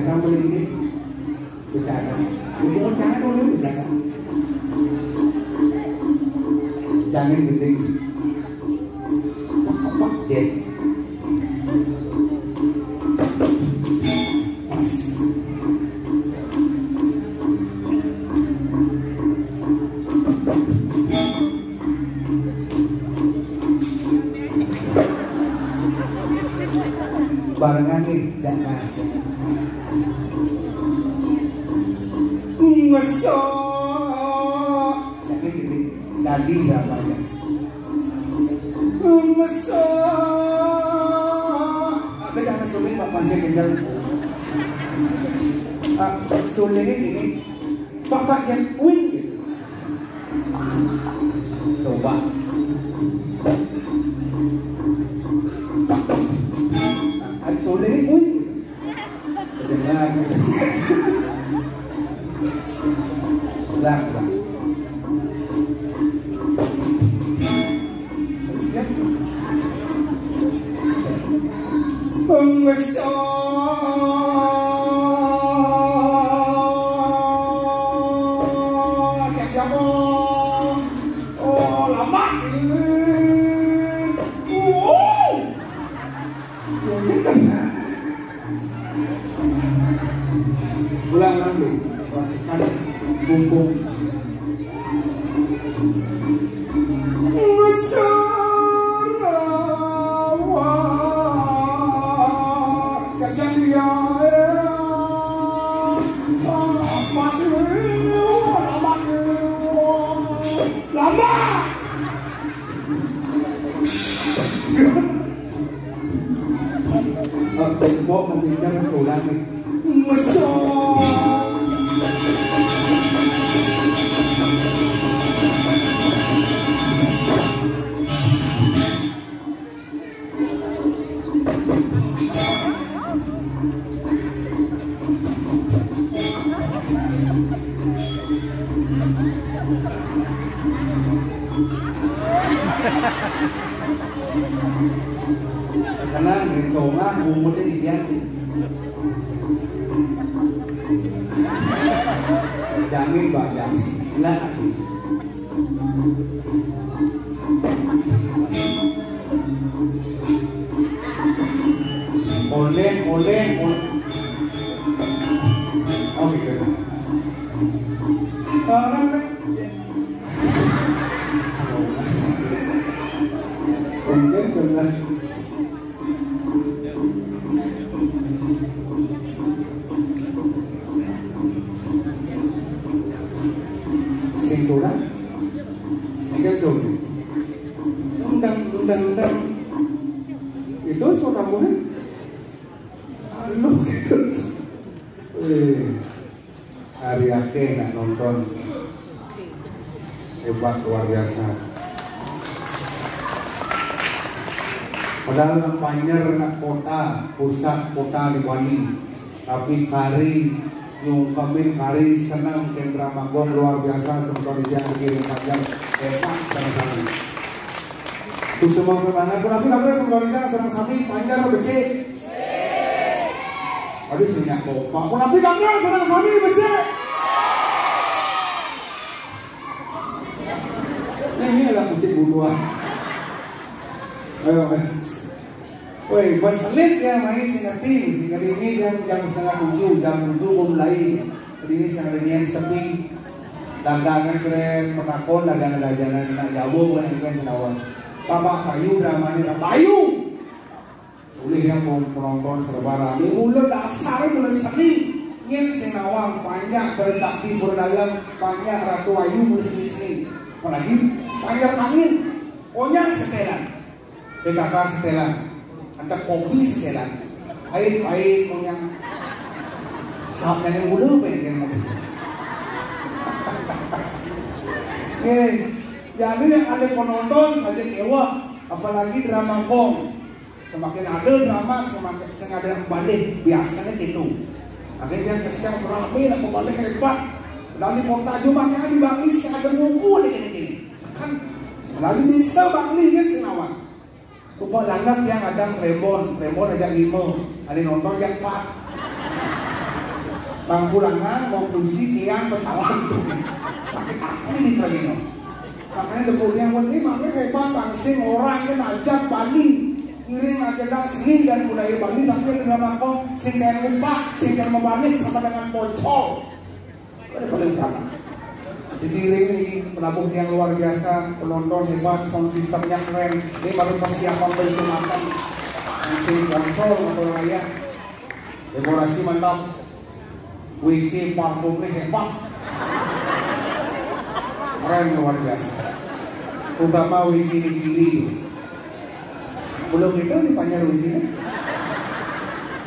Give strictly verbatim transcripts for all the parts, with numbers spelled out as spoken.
Kamu ini bicara. Ibu bicara dulu bicara. Jangan gending. Kepak jet. Pas. Barengan nih, jangan masuk. Ngesok. Jangan gede. Dadi berapa aja? Ngesok. Ada jangan sulit, Pak, masih kenyang. Ah, sulit ini. Pak, Pak, yang wing gitu. Coba. Nah, ada soalnya ini wing gitu. Kedengar gitu. Lah, lah. Siap. Pengusaha. Siap-siap, oh. Oh, lama. Oh. Ini kan. Ulang lagi. Rasakan. Bumbung. Siap-siap dia. Pas. Lama. Lama. Tempo mengincar surat. Mesok. Sekarang di Songa, umurnya di dia. Jamin, Pak, jamin. Lah, aku. Oleh, oleh, oleh. Oh, gitu. Orang kan. Mungkin pernah. Sing surang? Ini kan surang. Undang, undang, undang. Itu surang mungkin. Anu gitu. Eh, hari akeh nak nonton. Hebat, luar biasa. Padahal nak Panjer nak kota, pusat kota di Bali. Tapi kari nyungkemin kari senang Kendra Magong luar biasa semoga dijak kirim Panjer. Hebat, terasa. Sukses mau ke mana? Tapi kami semoga dijak senang sami Panjer becik. Aduh, senyap kompak. Tapi kami senang sami becik. Nah, ini adalah kucing butuhan. Ayo, ayo. Woi, berselit ya, main sing ngerti. Sing ngerti ini jam, jam setengah tujuh, jam tujuh belum mulai. Jadi ini sing ngerti sepi. Dagangan seren, petakon, dagangan dagangan nak jauh, bukan yang kan senawan. Bapak Bayu, dramanya Bapak Bayu. Boleh ya, pon-, penonton serba rame. Mula dasar, mula seni. Nyen Senawang, panjak Trisakti Pura Dalam, panjak Ratu Ayu, mula seni-seni. Apalagi panjak angin. Konyang setelan. P K K setelan. Ada kopi setelan. Pahit, pahit, konyang. Sahab yang mula, pengen. Nih, jadi yang ada penonton saja kecewa. Apalagi drama kong. Semakin ada drama, semakin sing ada balik. Biasanya gitu. Ada yang kesian, rame nak balik hebat. Dan di kota Jumat yang di Bangli sing ada ngumpul lagi gini-gini. Kan, lalu desa Bangli kan Senawang. Rupa lanang yang ada Rembon, Rembon aja lima. Ada nonton yang empat. Bangku lanang mau puisi, kliang pecalang. Sakit hati nih kali ini. Makanya debuk tiang wengi, makanya hebat bang, sing orang kan ajak Bali. Ngiring ajaran seni dan budaya Bali, tapi yang drama kok sing kayak ngupak, sing kayak membalik sama dengan pocong. Ada paling utama. Jadi ini penabuh yang luar biasa, penonton hebat, sound systemnya keren. Ini baru persiapan untuk makan. Langsung kontrol motor raya. Dekorasi mantap. W C parfumnya hebat. Keren luar biasa. Utama W C di kiri. Belum itu di Panjar W C-nya.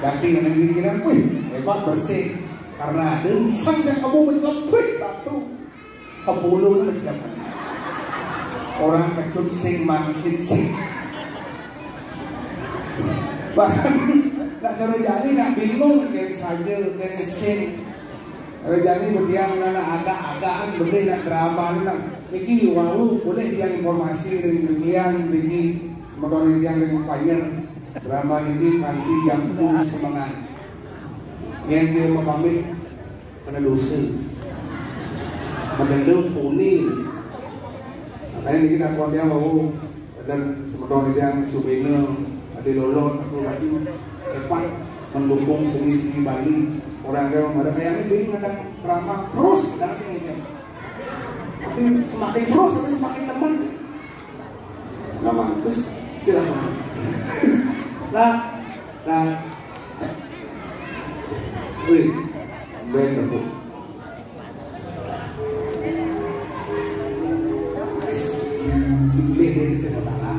Ganti yang pikiran, wih, hebat bersih. Karena ada sang yang kamu mencapai batu. Kepulung kan siapa? Orang kecut sing mangsit sing. Bahkan nak cara jadi nak bingung kan saja kan sing. Cara jadi berdiam nak agak-agakan boleh nak drama ni nak. Niki wau boleh yang informasi dengan demikian niki semoga yang dengan panjang drama niki kanti jam semangat. Yang dia mau pamit kena dosa. Mendelung puni. Makanya niki nak kuat dia mau dan semeton dia subena ada lolot aku lagi hebat mendukung seni-seni Bali. Orang dia mau ada kayak ini bingung ada drama terus dan sini kan. Tapi semakin terus tapi semakin teman. Nama terus tidak teman. Nah, nah, wih, ben aku. Sipilih dia bisa masalah.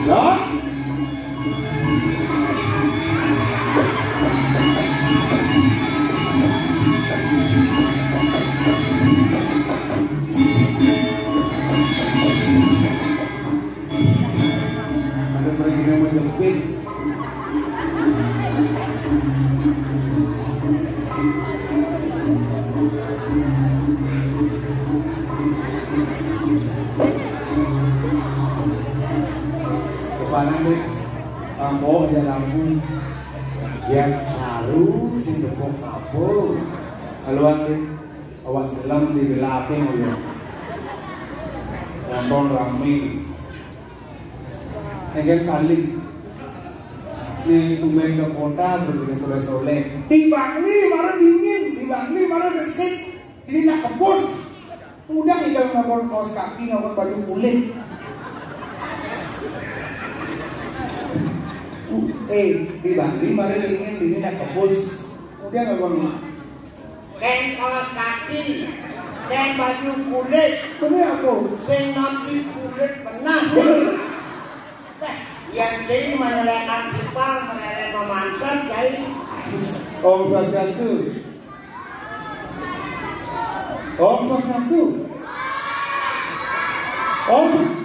Ya. Ada pergi nama jempit. Kepala dek, ambo ya lampu. Yang saru sing tepuk kapur. Keluar dek. Awak selam di belakang uyo. Nonton rame. Engken paling di tumben ke kota terus soleh-soleh. Di Bangli mara dingin, di Bangli mara resik. Ini nak kebus. Udah tidak ngabon kaos kaki, ngabon baju kulit. Eh, di Bangli mara dingin, ini nak kebus. Udah ngabon Keng kaos kaki, keng baju kulit. Bener aku. Sing mamci kulit benar. Weh, yang sing menelekkan kipar, menelek pemantan, jadi Om Swastiastu. Om Swastiastu. Om Swastiastu.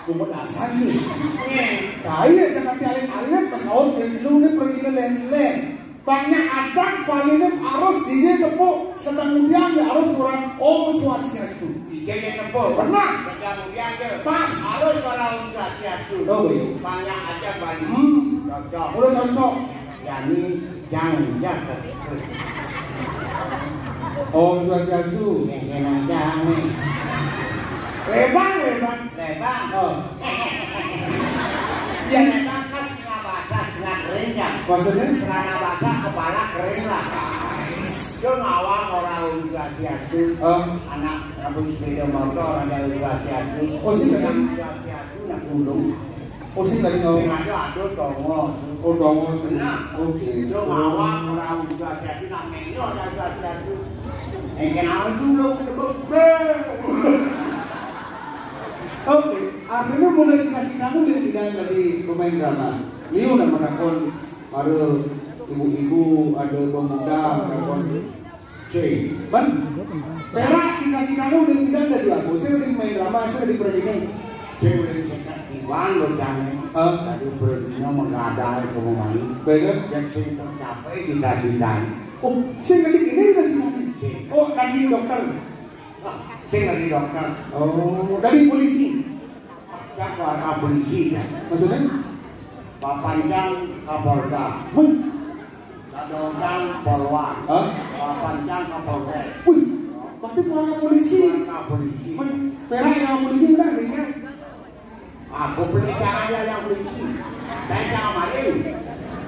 Bukan asal sih. Nih. Kaya jangan dialit-alit, pesawat dari dulu nih pergi len-len. Banyak adat Bali ini harus ini tepuk sedang ujian ya harus orang Om Swastiastu. Iya ya tepuk. Pernah. Sedang ujian ke. Pas. Harus orang Om Swastiastu. Oh iya. Banyak adat Bali. Hmm. Cocok. Udah cocok. Yani jangan jaga. Om Swastiastu. Yang jangan. Lebar lebar. Lebar. Oh. Ya lebar kas Basah, setengah kering ya. Maksudnya? Celana basah, kepala kering lah. Itu ngawang orang Om Swastiastu. Hah? Anak ngabut sepeda motor ada Om Swastiastu. Oh, sih, tadi. Om Swastiastu nak gunung. Oh, sih, tadi ngawang. Sing ada, ada, tongos. Oh, tongos. Nah, oke. Itu ngawang orang Om Swastiastu, nak menyo ada Om Swastiastu. Engken aja lo, kebek. Oke, artinya mulai cita-citamu dari bidang dari pemain drama. Liu nak menakon ada ibu-ibu, ada pemuda, menakon. Cing. Ban, perak cita-citamu dari bidang dari apa? Saya dari pemain drama, saya dari peragina. Saya dari sekat iwan lo jane. Hah? Tadi peragina menggadai ke pemain. Baik, kan? Yang sing tercapai cita-citanya. Oh, saya dari ini cita-citanya. Sing. Oh, tadi dokter. Sing dari dokter. Oh, dari polisi. Keluarga polisi ya. Maksudnya? Papancang Kapolda. Wih. Dadongcang Polwan. Hah? Papancang Kapolres. Wih. Tapi keluarga polisi. Keluarga polisi. Men, perak yang polisi udah sehingga. Aku beli jangan ya yang polisi. Saya jangan maling.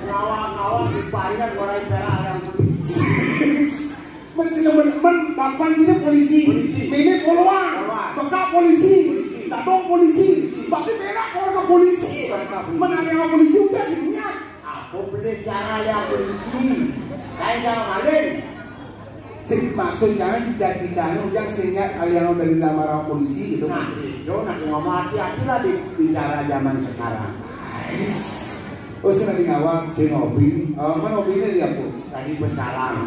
Ngawang-ngawang di Banjar mulai perak yang polisi. Men, men, men, Bang Pan sini polisi. Polisi. Mimi polwan. Polwan. Bekak polisi. Polisi. Dadong polisi. Polisi. Berarti perak keluarga polisi. Keluarga polisi. Men, ada yang polisi udah sini. Aku beli jangan ya polisi. Kayak jangan maling. Sing maksud jangan cita-citanya ujang sing nyat aliano dari lamaran polisi gitu. Nah, itu nanti ngomong hati-hati lah di bicara zaman sekarang. Ais. Oh, sing nanti ngawang, sing ngopi. Oh, mana ngopinya di aku? Tadi pecalang.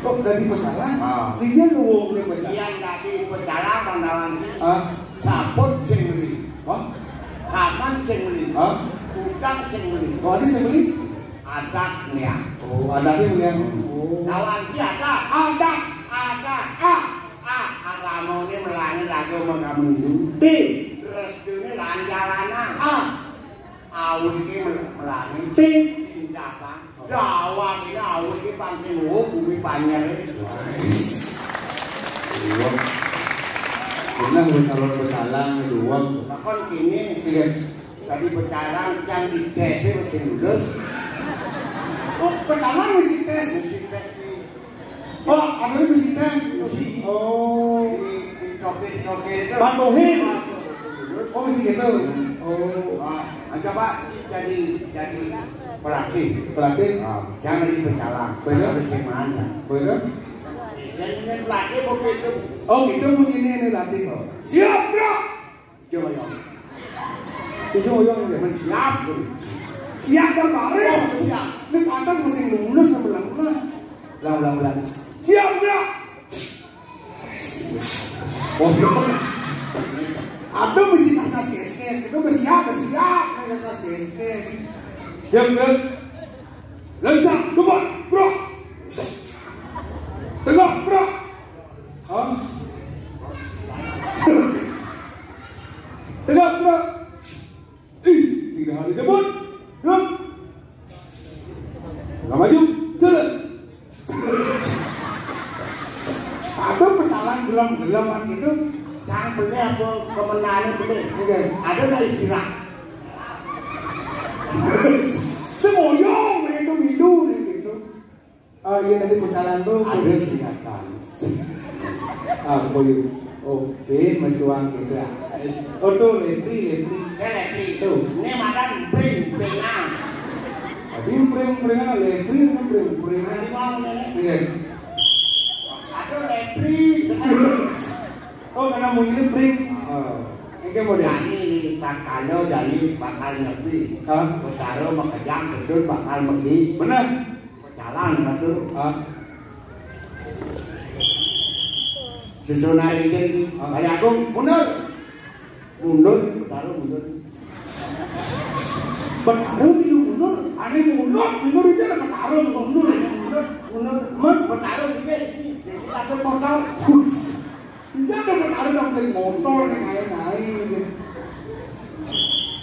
Oh, tadi pecalang? Ah. Dia lu wong dia pecalang. Iya, tadi pecalang, Bang Dawan sih. Ah. Saput sing beli. Hah? Kaman sing beli. Hah? Utang sing beli. Oh, ada sing beli? Adat nih ya. Oh, adatnya beli ya. Oh. Dawan sih ada. Adat. Ada. Ah. Ah, agama ini melangit lagu sama kamu Hindu. Ti. Restu ini lanjalanan. Ah. Awike mel-, melangit. Ti. Dincabang. Dawa kene awake iki pang sing luwung bumi panyere. Wis. Iya. Pernah bercalon bercalang luwung. Lah kon kene. Iya. Tadi bercalang cang di tes wis sing lulus. Oh, bercalang mesti tes. Mesti tes di Oh, ada di mesti tes. Mesti. Oh. Di, di tokir-tokir itu. Bang Tohir. Bang Tohir. Oh, mesti gitu. Oh. Ah, coba jadi, jadi pelatih. Pelatih? Ah, jangan jadi pecalang. Bener? Harus yang mana? Bener? Eh, jangan jadi pelatih, mau gitu. Oh, gitu bunyinya ini pelatih, oh. Siap, bro! Ijo oyong. Ijo oyong, ya, men, siap, gitu. Siap dan baris. Oh, siap. Ini pantas mesti lulus, sama ulang, ulang. Ulang, ulang, ulang. Siap, bro! Oh, aduh, mesti kas-kas kes-kes. Itu udah siap, udah siap. Nih, kas-kas kes-kes. Siap, kan? Lencang, depan, bro. Tengah, bro. Hah? Tengah, bro. Ih, tidak ada jemput. Duduk. Tengah maju. Jalan. Ada pecalang gelam-gelaman gitu. Sang beli apa kemenangan beli. Oke. Ada nggak istilah? Semoyong itu milu gitu. Ah, iya, tadi pecalang tuh. Ada singkatan. Apa yuk? Oh, Pin, masih uang gitu ya. Oh, tuh, Lepri, Lepri. Eh, Lepri. Tuh. Ini makan pring, pringan. Tadi pring, pringan, Lepri, ini pring, pringan. Tadi mau nenek. Iya. Aduh, Lepri. Oh, karena mau ini pring. Oh. Ini mau jadi ini, tak kalau jadi bakal nyepi. Hah? Betara makejang, gedut bakal megis. Bener. Jalan, atur. Ah. Susunan ini, ah. Bali Agung, mundur. Mundur, Betara mundur. Betara milu mundur, ane mundur, mundur itu ada Betara mundur, mundur, mundur. Men, Betara ini, ini, ini, motor. Bisa ada Betara nampilin motor nih, kayak naik gitu.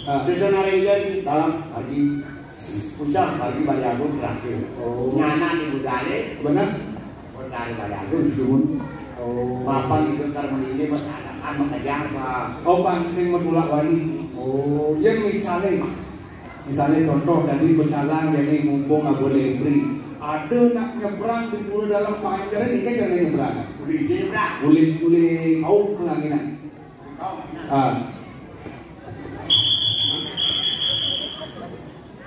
Ah. Susunan ini, dalam, lagi. Usah bagi Bali Agung terakhir. Oh. Nyana di budale. Bener. Dari Bali Agung, Sidungun. Oh. Bapak itu ntar meninggal, mas anak-anak makejang, Pak. Oh, pang sing matulak wali. Oh, ya misalnya, misalnya contoh tadi pecalang, jadi mumpung nggak boleh beri. Ada nak nyebrang di pura dalam panjang, ini kan jangan nyebrang. Boleh nyebrang. Boleh, boleh kau kelanginan. Ah.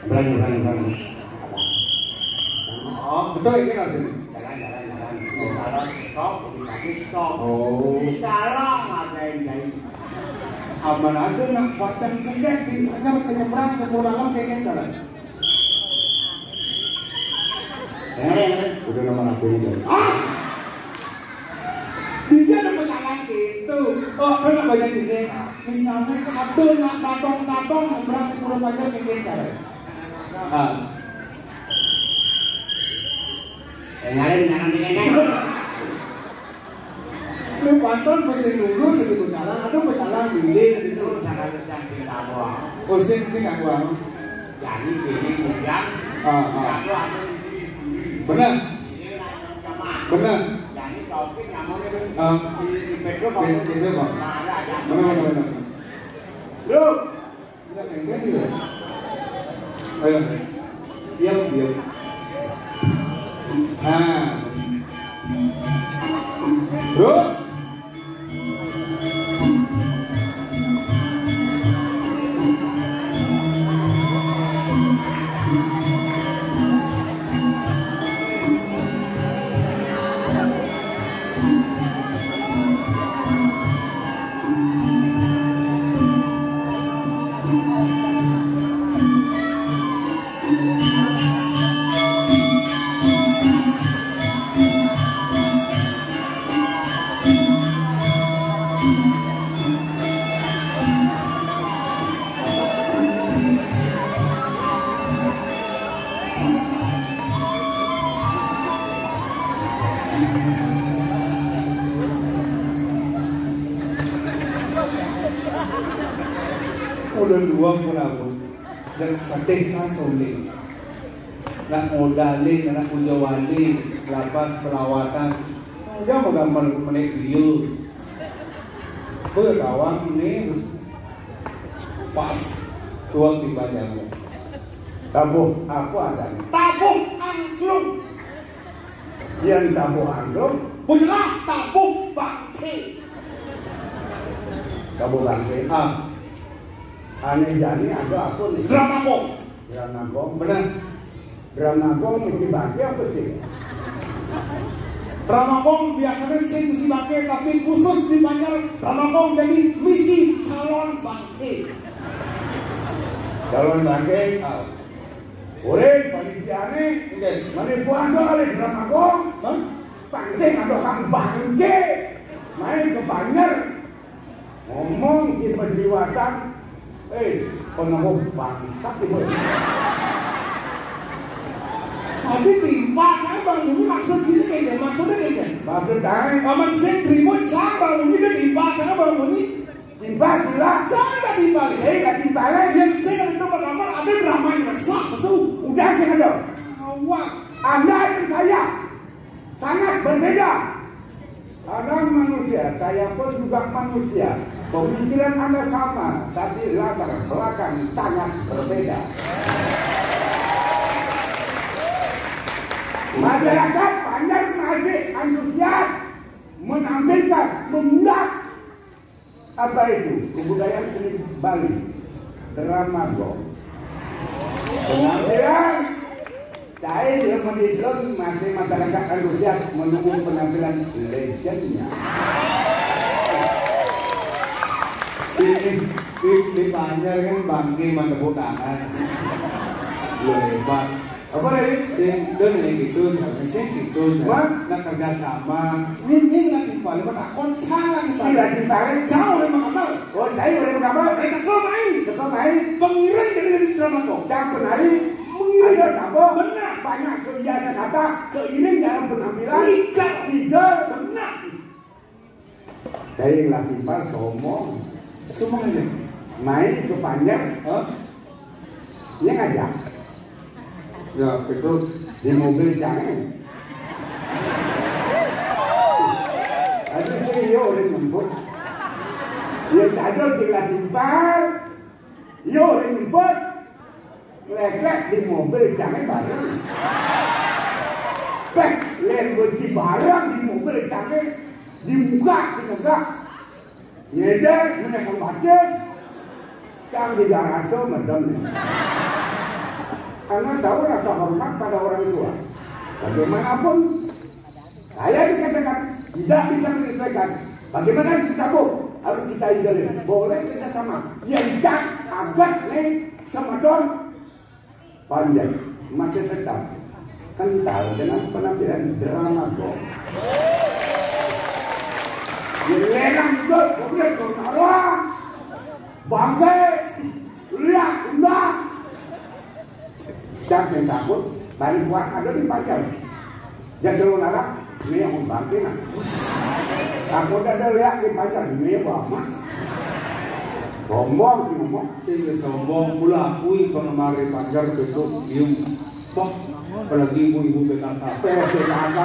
Berani, berani, berani. Oh, betul ini kan? Jalan, jalan, jalan. Jalan, stop, dikasih stop. Oh. Jalan, ada yang jadi. Aman aja nak pacang cegat di pagar ke nyebrang ke pulau dalam kayak jalan. Eh, udah nomor aku ini, guys. Ah! Dia ada pecalang gitu. Oh, kan apa jadi deh? Misalnya ada nak dadong-dadong nyebrang di pulau pagar kayak jalan. Ah. Eh, ngarin, ngarin, ngarin. Itu pantas mesti dulu segitu jalan, ada pecalang bilik itu. Jangan pecalang sing kamu. Oh, sing, sing aku anu. Jadi gini kemudian, ah, ah. Aku anu ini, ini. Benar. Ini lah sama. Benar. Jadi topik namanya itu. Ah. Di, di Petro. Di, di Petro. Nah, ada, ada. Benar, benar, benar. Lu. Ayo, diam, diam. Nah. Bro. Udah dua pun aku. Dan sedih saya sulit. Nak modalin, nak kujawali, lapas perawatan. Udah mau gambar menik dulu. Gue kawan ini terus pas tuang di badannya. Tabuh apa ada? Tabuh angklung. Yang tabuh angklung? Bu jelas tabuh bangke. Tabuh bangke. Ah. Aneh jani ada apa nih? Drama kok. Drama kok. Benar. Drama gong mesti bangke apa sih? Drama gong biasanya sing mesti bangke, tapi khusus di Banjar drama gong jadi misi calon bangke. Calon bangke. Ah. Urin panitiane. Nggih. Mane buang kali drama gong. Hah? Bangke atau kang bangke. Main ke Banjar. Ngomong di penjiwatan, eh, kono bangsat iku. Tapi timpal saya Bang Muni maksud sini kayak gini, maksudnya kayak gini. Maksud saya, paman sing ribut saya Bang Muni dan timpal saya Bang Muni. Timpal gila. Saya nggak timpal. Saya nggak timpal. Yang saya itu pertama ada drama yang resah, so. Udah jangan dong. Awak. Anda itu saya. Sangat berbeda. Anda manusia, saya pun juga manusia. Pemikiran Anda sama, tapi latar belakang sangat berbeda. Masyarakat Banjar masih antusias menampilkan, mengundang apa itu? Kebudayaan seni Bali. Drama gong. Penampilan. Saya di rumah di drone masih masyarakat antusias menunggu penampilan legendnya. Ini di, di Banjar kan bangke mah tepuk tangan. Lo hebat. Apa lagi? Sing itu nih gitu, sing gitu. Wah, nak kerja sama. Ini ini lagi paling takon salah kita. Tidak ditarik. Jauh dari Makassar. Oh, jauh dari Makassar. Mereka kau main. Kau main. Pengiring dari dari drama kok. Yang penari. Mengiring. Ada apa? Benar. Banyak keinginan kata, keiring dalam penampilan. Tiga. Tiga. Benar. Kayak lagi pas sombong. Itu makanya. Naik ke panjang. Hah? Dia ngajak. Ya, betul. Di mobil jangan. Aduh, saya orang nyemput. Ya, cajol tinggal timpal. Yo, ribet. Leklek di mobil jange bareng. Peh, len beci bareng di mobil jange. Di muka, di negak. Nyedek, menyesal batis. Cang di garasi, medem. Karena tahu rasa hormat pada orang tua. Bagaimanapun, saya bisa tekan, tidak bisa menyelesaikan. Bagaimana kita, Bu? Harus kita izinin. Boleh kerja sama. Ya, tidak agak nih sama Don. Panjang. Masih tetap kental dengan penampilan drama Don. Lelang itu, kemudian Don Arwah. Bangke. Lihat, undang. Jangan takut, bari kuat ada di panjang. Dia turun arah, Ini yang bangke nah. Aku udah ada lihat di panjang ini apa amat. Sombong sih ngomong. Sing sombong, mula akui penggemar di Banjar bentuk diem. Wah, apalagi ibu-ibu P K K. P K K.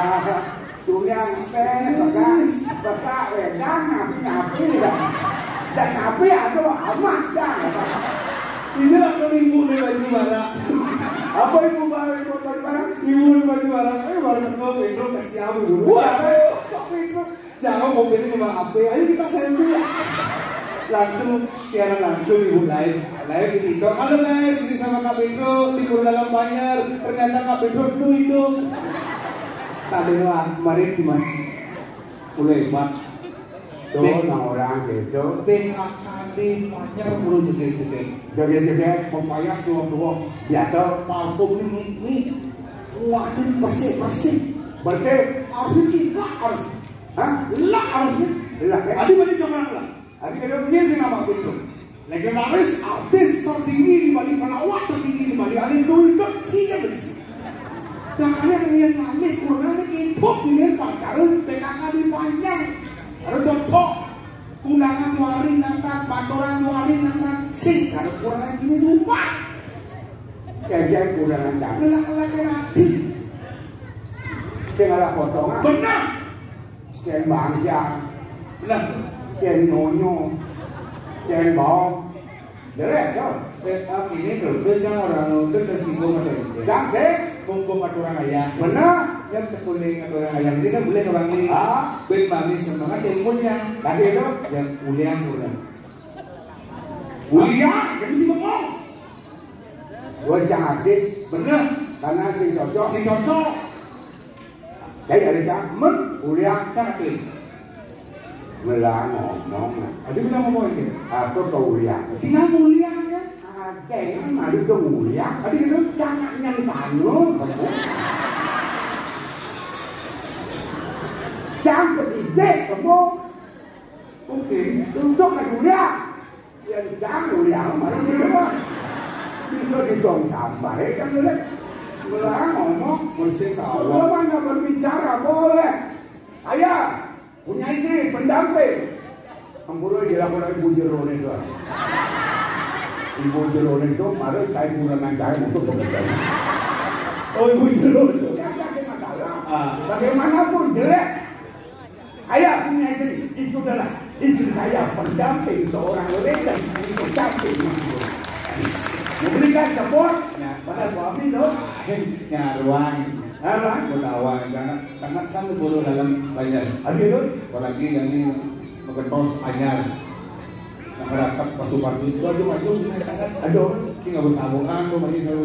Dunia P K K. P K K wedang napi-napi dah. Dan napi aduh amat dah. Ini lah kalau ibu di baju mana? Apa ibu baru ibu baju mana? Ibu di baju mana? Eh, baru betul, Pedro kasih aku dulu. Wah, kok Pedro? Jangan mau pilih sama A P. Ayo kita selfie. Langsung siaran langsung ibu live. Live di TikTok. Halo guys, ini sama Kak Pedro di Pura Dalam Banjar. Ternyata Kak Pedro itu itu. Tadi doang, kemarin cuma mulai hebat. Tuh, orang gitu. P K K di Banjar perlu jedek-jedek. Jedek-jedek. Pepayas doang-doang. Biasa. Parfum ini, ini, ini. Wah, ini bersih-bersih. Bersih. Harus cinta, harus. Hah? Lah, harus. Lah, ya. Adi balik sama lah. Adi kena nyir sing apa pintu. Legendaris artis tertinggi di Bali, pelawak tertinggi di Bali, ada duit dok sih ya bersih. Nah, kalian yang ngalih kurang ini impok pilihan pacaran P K K di Banjar. Ada cocok. Undangan wari nangkat, patoran wari nangkat, sing cara kurang sini lupa. Jajan kurang ajar. Lelak-lelak nanti. Sing ala potongan. Benar. Ken bangsa. Benar. Ken nyonyo. Ken bau. Jelek, Cok. Eh, ah, ini dulu, dia jangan orang nonton dan singgung atau ini. Jangan, Cek. Kumpul aturan ayah. Benar. Yang tekuling aturan ayah. Ini kan boleh ngewangi. Ah. Ben mami semangat yang punya. Tadi itu. Yang kuliah kurang. Kuliah, jadi sih bengong. Gua cantik. Bener. Karena sing cocok. Sing cocok. Kayak ada cak, men, kuliah. Cantik. Melah ngomong. Ada bilang ngomong itu. Aku ke kuliah. Tinggal kuliah ya. Ada yang malu ke kuliah. Ada gitu. Jangan yang tanu, kamu. Jangan ide, kamu. Oke. Untuk ke kuliah. Yang jauh yang mana di rumah. Bisa ditong sampah ya kan boleh. Melah ngomong. Bersih tawa. Kalau mana berbicara boleh. Saya punya istri pendamping. Ampura dilakukan ibu jero itu. Ibu jero itu baru saya kurang ajar untuk bekerja. Oh, ibu jero itu. Ya, tidak ada masalah. Ah. Bagaimanapun jelek. Saya punya istri, itu adalah istri saya pendamping seorang lebih dan itu cantik. Memberikan support pada suami dong. Nyaruang. Nyaruang. Ketawa karena tengah sana dulu dalam banjar. Aduh, itu. Apalagi yang ini mengentos anyar. Masyarakat pasukan itu aja maju, aduh, kita nggak bersabukan tuh masih tahu.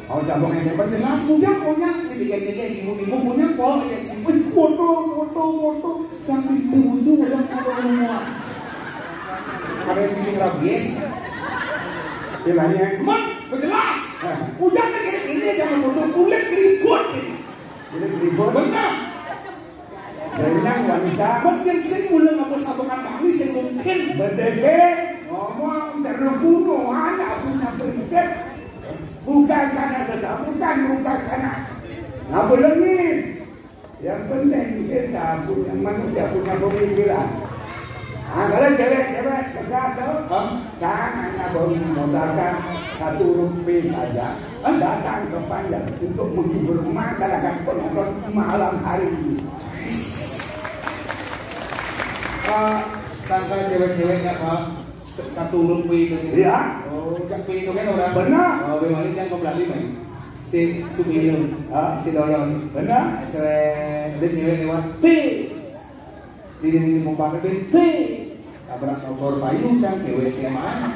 Mau cabang yang hebat jelas, punya punya, ini tiga tiga ibu ibu punya kok aja sih, wih, foto foto foto, cantik tuh muncul udah satu semua. Karena sih rabies. Istilahnya, mat, jelas. Udah kayak ini jangan foto kulit keriput ini. Kulit keriput. Benar. Berenang wanita. Mungkin sing mula ngapa sabukan kami sing mungkin. Bedege ngomong terlalu kuno, anak punya prinsip. Bukan karena sesabukan, bukan karena ngapa lengit. Yang penting kita punya manusia punya pemikiran. Nah, kalau cewek-cewek pegat tuh, hah? Jangan hanya baru modalkan satu rupiah saja. Hah? Datang ke Panjang untuk menghibur masyarakat penonton malam hari ini. Pak, sangka cewek-ceweknya, Pak. S-, satu huruf P itu. Iya. Oh, jak P itu kan orang. Benar. Oh, bagaimana yang kembali, Pak? Si Sugino. Ah, si Doyon. Benar. Seret, ada cewek lewat. P. Di, di Mumpang itu, P. Tabrak motor payu, kan cewek S M A.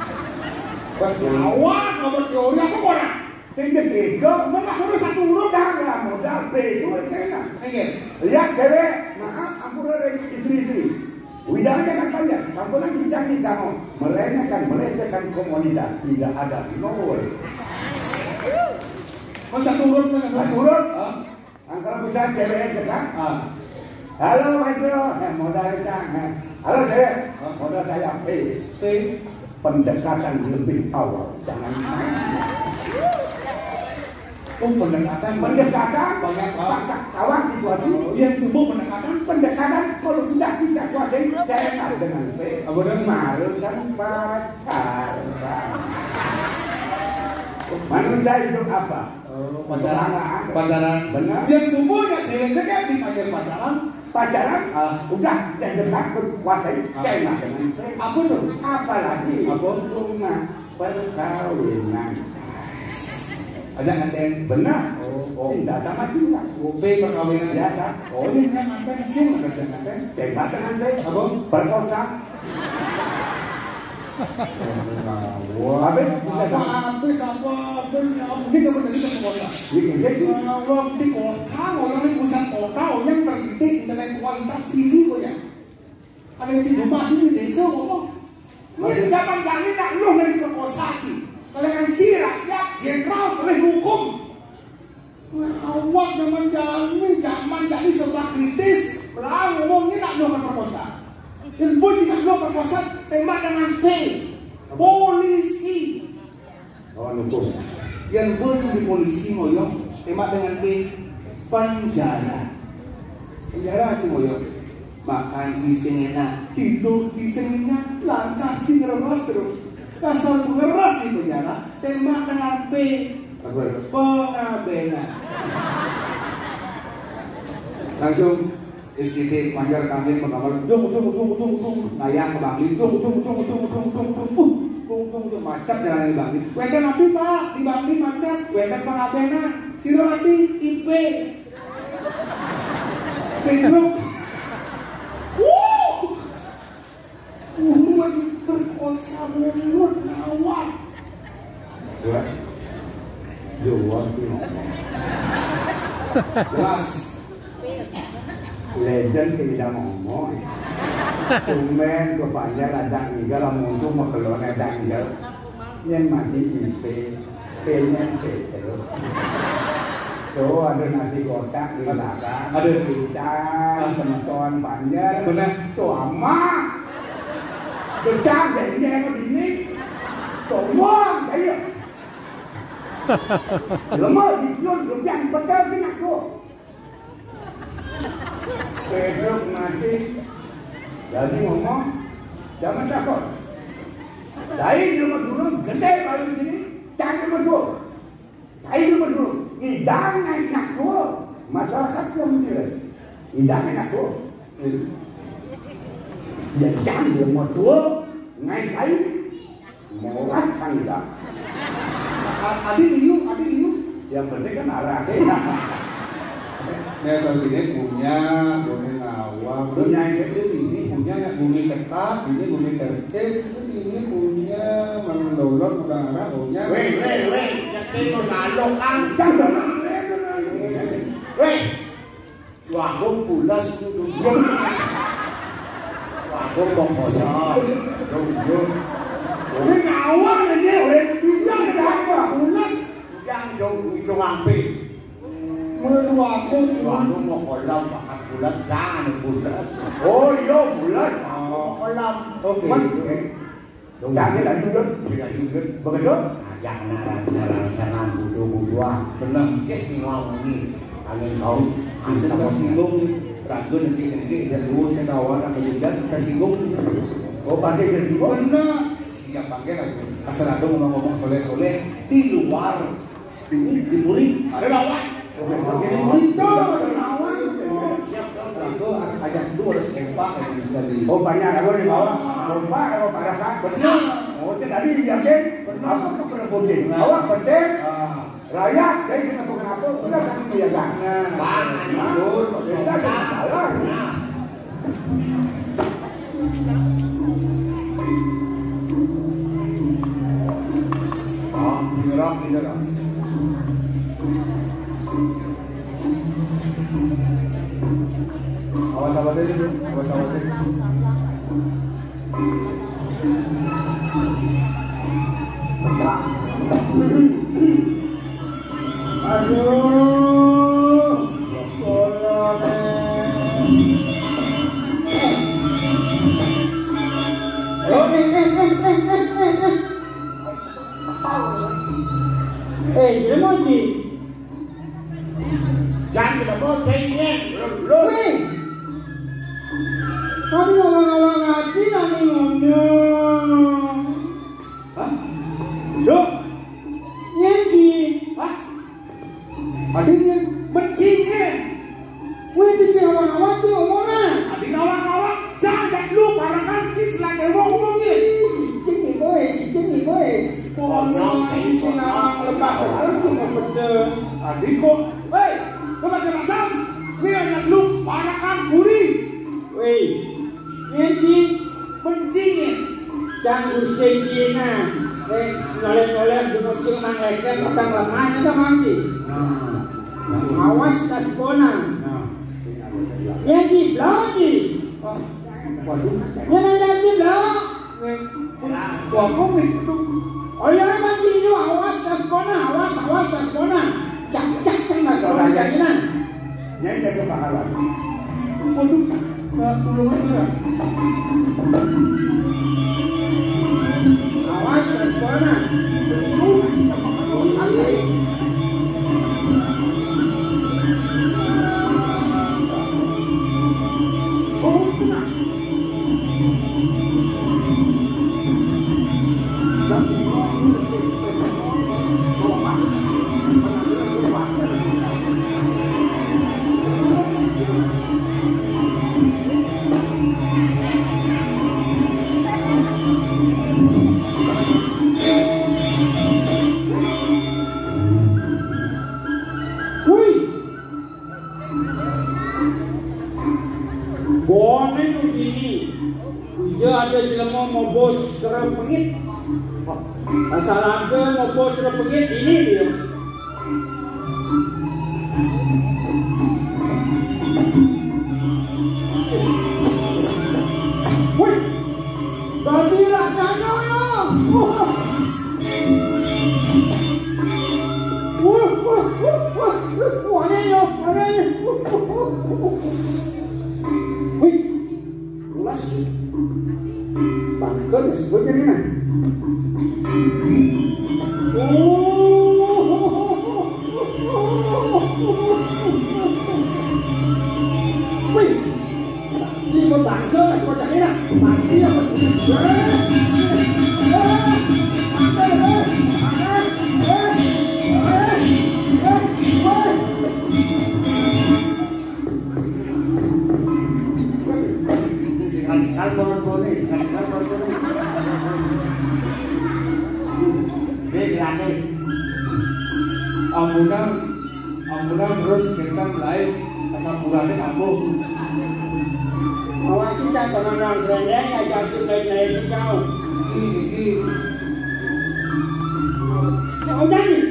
Pas ngawak, ngomong teori, apa kau nak? Sing ketiga, men masuk satu huruf dah, ya, modal P itu, kena. Oke. Lihat cewek, maaf, ampun dari istri-istri. Widang aja kan panjang, sampai lagi jangan kamu. Meremehkan, melecehkan komunitas, tidak ada, no way. Oh, satu huruf, kan? Satu huruf? Hah? Angkal bisa cewek dekat. Ah. Halo, Mas Bro. Eh, modal cang. Eh. Halo, cewek. Hah? Modal saya P. P. Pendekatan lebih awal. Jangan main. Oh, pendekatan. Pendekatan. Banyak, Pak. Tawang gitu aja. Oh, yang sumbu pendekatan. Pendekatan kalau sudah kita kuasain, jangan dengan P. Apa dan? Malu dan pacaran. Manusia hidup apa? Oh, pacaran. Pacaran. Pacaran. Benar. Yang sumbunya cewek kan dipanggil pacaran. Pacaran, ah, udah, yang dekat kuasain, ah, jangan dengan P. Apa tuh? Apalagi, apa? Cuma perkawinan. Aja nganten. Benar. Oh, oh. Cinta sama cinta. Oh, P perkawinan. Ya, kan? Oh, ini yang nganten, sing ada yang nganten. Tembak dengan P. Apa? Perkosa. Wah, habis, apa, habis, apa, habis, ya, mungkin dapat dari perkosa. Iya, iya, iya. Wah, wah, di kota, orang di pusat kota, orang yang terdidik, intelektualitas tinggi kok ya. Ada yang di rumah sini desa kok. Ini zaman kami nak lu dari perkosa sih. Kalau ngaji rakyat, jenderal boleh hukum. Wah, awak zaman kami, zaman kami serba kritis. Lah ngomongnya nak lu perkosa. Dan pun tidak lu perkosa, tembak dengan P. Polisi. Lawan hukum. Yang pun di polisi ngoyong, tembak dengan P. Penjara. Penjara aja ngoyong. Makan di sing enak, tidur di sing enak, lantas di ngereres terus. Dasar ngereres di penjara, tembak dengan P. Apa itu? Pengabenan. Langsung S T P Banjar Kambing Pengamal, dung, dung, dung, dung, dung, ngayah ke Bangli, dung, dung, dung, dung, dung, dung, dung, dung, dung, macet jalan di Bangli. Wénten napi, Pak? Di Bangli macet, wénten pengabenan. Sira napi? I P. Pedro. Wuh! Wuh, masih perkosa mulut, ngawak. Dua. Dua sih ngomong. Jelas. Legend ke tidak ngomong. Tumben ke Banjar ada ngigal, lamun untung mah kelon ada ngigal. Yang mati I P, P-nya P terus. Tuh, ada nasi kotak di belakang. Ada. Ikan, temeton Banjar. Benar. Tuh, amat. Becak deh ini yang begini. Sombong, saya. Lemah di perut, lu yang betul kena tuh. Pedro mati. Jadi ngomong, jangan takut. Saya di rumah dulu, gede paling gini, cari rumah dulu. Saya di rumah dulu, ngidang enak tuh. Masyarakat pun dia. Ngidang enak tuh. Ya, jangan di rumah dulu, ngai kayu. Mau kan enggak? A-, adi liu, adi liu. Yang penting kan arah. Ya, asal gini punya, punya ngawang. Punya yang gede ini, punya yang bumi ketat, ini bumi tertib, ini punya mengelolot, udah arah, punya. Weh, weh, weh, nyetir mau ngalok, Kang. Jangan, jangan. Weh. Wah, aku pulas itu duduk. Wah, aku mau kosong. Duduk. Ini ngawang ini, weh. Bisa ada apa? Pulas. Yang dong itu ngampe. Menurut aku, wah, aku mau kolam, makan pulas, jangan pulas. Oh, iya, pulas. Aku mau kolam. Oke. Man-, Cangkir lagi, Dut. Tidak juga. Begitu? Ajak anak sarang-sarang budu-buduan. Benar. Yes, ni wang ni. Angin kau. Bisa tersinggung ni. Ragu nanti-nanti dan dua saya tahu anak meninggal tersinggung ni. Oh, pasti tersinggung? Benar. Siap pakai lagi. Asal aku ngomong-ngomong soleh-soleh di luar. Ini di Puri ada lawan. Oke, oke, di Puri tuh ada lawan. Siap, siap. Aku ajak dulu harus kompak dari, dari. Oh, banyak lagu di bawah. Kompak, ada pada saat benar. Oh, saya tadi yakin. Benar. Apa ke perebutin? Nah. Awak penting. Ah. Rakyat, saya sudah bukan apa, sudah kami menjaga. Nah. Bang, nah, itu, kita sudah salah. Nah. Ah, menyerah, menyerah. Awas, awas aja, Bro. Awas, awas aja. Aduh. Eh, dia mau, Ci. Sing yen lho. Wih. Tapi orang-orang ngaji nami ngomong. Hah? Lho. Yen ji. Hah? Adi yen mencingin. Wih, di Jawa ngaji ngomongna. Adi ngawang-ngawang, jangan lu parakan di selangkah wong-wong yen. Cicing iki kowe, cicing iki kowe. Ono sing sinawang lepas terus cuma betul. Adi kok, hei, lu macam-macam. Wih, anak lu parakan buri. Wih, yen ji. Mencingin. Cang Gusti Cina. Eh, ngoleh-ngoleh gumucing mang ecek petang lemah itu mang ji. Nah. Awas tas bona. Nah. Yen ji, blok ji. Oh, waduh. Yen ada ji, blok. Wah, kok gitu? Oh iya, kan ji, awas tas bona, awas, awas tas bona. Cak, cak, cak, tas bona, janginan. Yen jaga pahala. Waduh, nggak pulang aja ya. Awas, tas bona. Wih. Bone nudini. Ija ada jelema mobos serepengit. Masalahke mobos serepengit ini dia. Wih. Dadi lah nyanyono. Wah, wah, wah, wah, wah, wah, aneh ya, aneh. Wih, lulas. Bangker ya, sebut jadi nah. Oh. Wih. Sing bangsa mas bocah ini lah. Pasti ya. Sekali-sekali pohon-pohon ini, sekali-sekali pohon-pohon ini. Ini lagi. Ambunan Ambunan terus gendang lain kesamburannya kambuh. Awak iki cah senengan srendeng, ya jajut lain-lain iki kau. Iki, iki. Ya udah nih.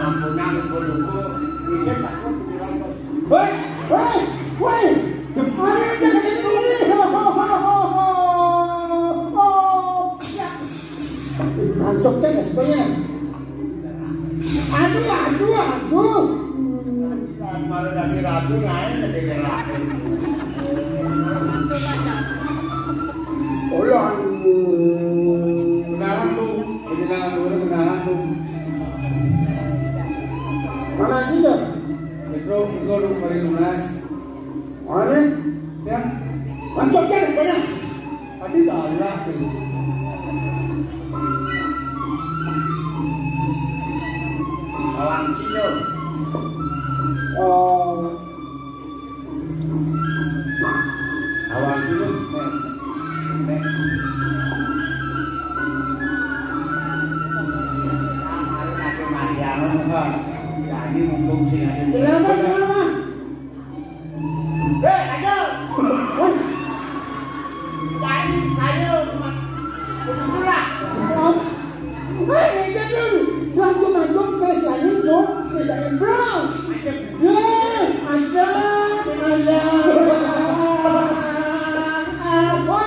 Ambunan lupa-lupa, ini takut dirampas. Woi, woi, woi. Jemari aja ke sini. Pancok kan sebenarnya. Aduh, aduh, aduh. Saat malu dadi ratu lain dadi lelaki. Oh ya, aduh. Kenalan tuh, kenalan dulu, kenalan tuh. Mana sih ya? Mikro, mikro dulu, mari lunas. Mana? Ya. Pancok kan sebenarnya. Tapi galak tuh. Bawang kilo. Oh. Bawang kilo. Nek. Nek. Nah, harus ada mandiangan, Pak. Jadi mumpung sih ada. Kenapa, kenapa? Hei, ayo. Woi. Tadi saya cuma kebetulan. Hei, itu dulu. Dah, cuma dong, fresh lain dong. Fresh lain, bro. Macam Ya, ada, ada. Apa?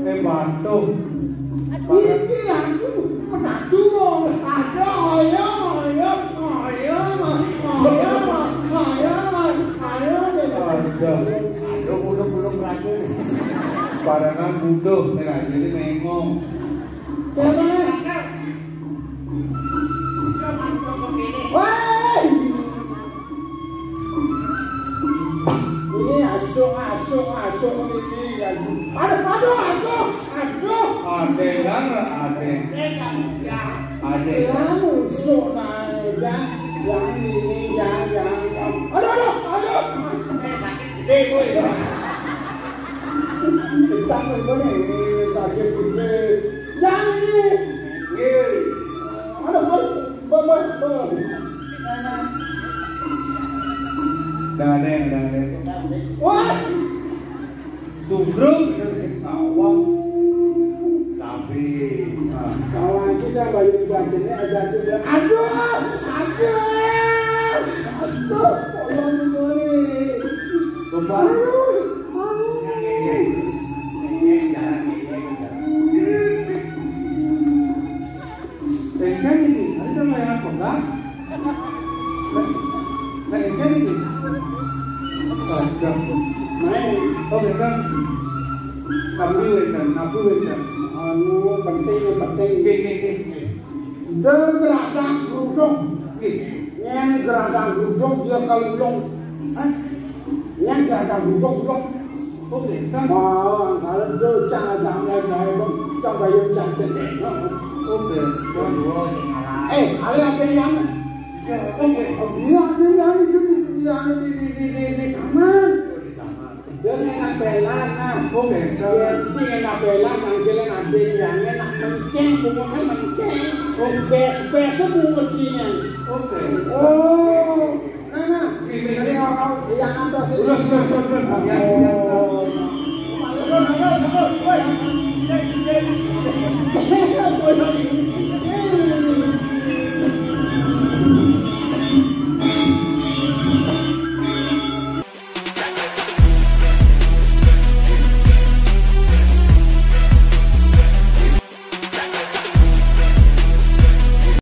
Eh, patuh. Iki aku, petatu kok. Ada, ayo, ayo, ayo, ayo, ayo, ayo, ayo. Ada. Aduh, uluk-uluk racun. Parangan butuh, nek racun ini mengong. Siapa? Woi! Masuk, masuk, masuk ini ya. Aduh, aduh, aduh, aduh. Ada yang ada. Ada yang masuk naik ya. Yang ini ya, yang, yang. Aduh, aduh, aduh. Eh, sakit gede, boy. Kita ini sakit gede. Yang ini. Iya. Aduh, aduh. Bah, bah, bah. Nah, nah. Dah ada, dah ada. Wah. Sugruk, tawang. Tapi, nah. Tawang itu saya bayu jajene aja sudah. Aduh, aduh. Aduh, tolong dulu. Bebas. Aduh, aduh. Ngeyel, ngeyel, jangan ngeyel. Engken iki, anu kan layangan pegang. Nek, nek engken iki. Ada. Main. Oh, engken. Nabi wétan, nabi wétan. Anu penting, penting. Nggih, nggih, nggih, nggih. Ndel gradang gruduk. Nggih. Yen gradang gruduk ya kelulung. Hah? Yen gradang gruduk, gruduk. Oke, kan? Mau angkal itu cang aja mulai bae, Bang. Cang bayu cang cedek. Oke. Dua sing ngalah. Eh, ada apa yang? Iya, oke. Oh, iya, ada yang itu di, di, di, di, di, di, di taman. Oh, di taman. Dia enak pelan, nah. Oke. Dia sih enak pelan, nangkilin ada yang enak menceng, pungunnya menceng. Oh, bes-bes pungut dia. Oke. Oh, nah, nah. Ini, ini, ini, yang ada. Udah, udah, udah, udah. Yang, yang, yang. Oh. Ayo, ayo, ayo.